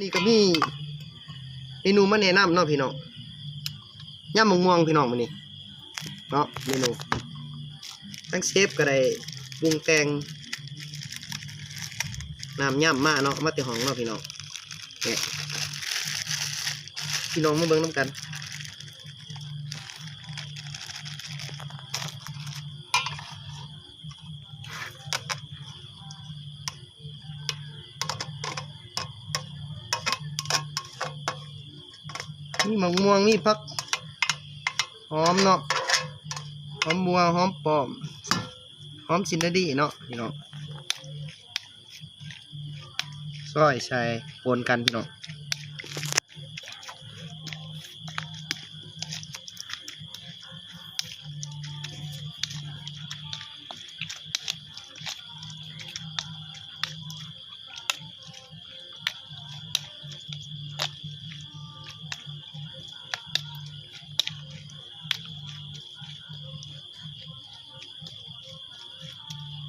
ນີ້ກໍມີເມນູມາແນະນຳເນາະພີ່ນ້ອງ ຍຳໝາກມ່ວງພີ່ນ້ອງມື້ນີ້ເນາະ ເມນູ ທາງເຊຟກໍໄດ້ປຸງແຕ່ງນ້ຳຍຳມາເນາະ ມາແຕ່ຫ້ອງເນາະພີ່ນ້ອງ ນີ້ ພີ່ນ້ອງມາເບິ່ງນຳກັນ. ມີໝາກມ່ວງ ມີຜັກຫອມເນາະ ຫອມບົ່ວ ຫອມປ້ອມ ຫອມສີນດາດີເນາະພີ່ນ້ອງ. ຊອຍໃສ່ປົນກັນພີ່ນ້ອງ.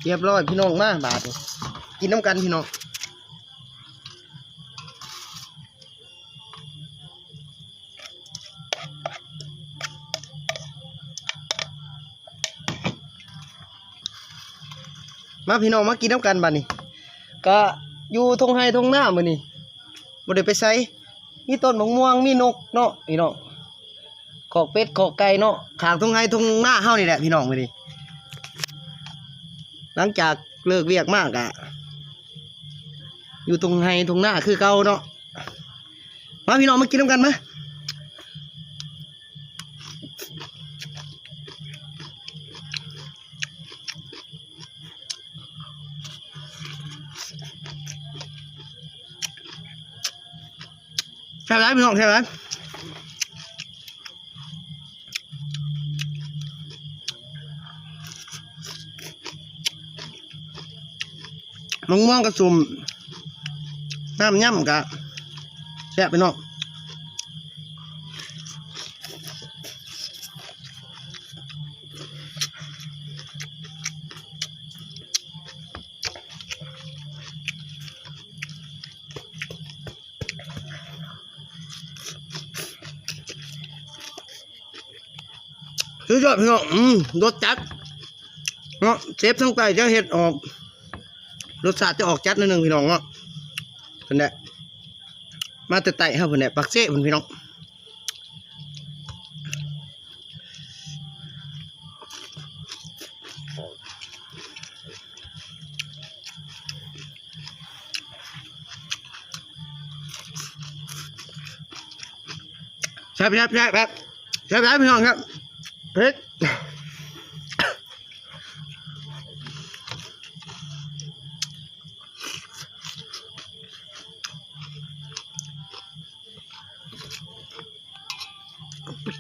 ຮຽບຮ້ອຍພີ່ນ້ອງ ມາບາດນີ້ ກິນນຳກັນພີ່ນ້ອງ. ມາພີ່ນ້ອງ ມາກິນນຳກັນບາດນີ້ ກະຢູ່ທົ່ງໄຮ່ທົ່ງນາມື້ນີ້ ບໍ່ໄດ້ໄປໃສ ມີຕົ້ນໝາກມ່ວງ ມີນົກເນາະພີ່ນ້ອງ. ຄອກເປັດຄອກໄກ່ເນາະ ຂ້າງທົ່ງໄຮ່ທົ່ງນາເຮົານີ້ແຫຼະພີ່ນ້ອງ ມື້ນີ້ ຫຼັງຈາກເລີກວຽກມາກະຢູ່ທົ່ງໄຮ່ທົ່ງນາຄືເກົ່າເນາະ. ມາພີ່ນ້ອງ ມາກິນນຳກັນມາ. ແຊບຫຼາຍພີ່ນ້ອງ ແຊບຫຼາຍ. ໝາກມ່ວງກະສົ້ມ ນ້ຳຍຳກະແຊບພີ່ນ້ອງ. ສຸດຍອດພີ່ນ້ອງ ອືມ ລົດຈັດເນາະ ເຊຟທາງໃຕ້ຈະເຮັດອອກ ລົດຊາດຈະອອກຈັດໜ້ອຍໜຶ່ງພີ່ນ້ອງເນາະ. ເພິ່ນແຫຼະ ມາແຕ່ໃຕ້ເຮົາເພິ່ນແຫຼະ ປາກເຊພຸ້ນພີ່ນ້ອງ. ແຊບໆໆໆ ແຊບຫຼາຍພີ່ນ້ອງຄັບ ເຜັດ.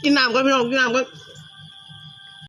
ກິນນ້ຳກ່ອນພີ່ນ້ອງ ກິນນ້ຳກ່ອນ.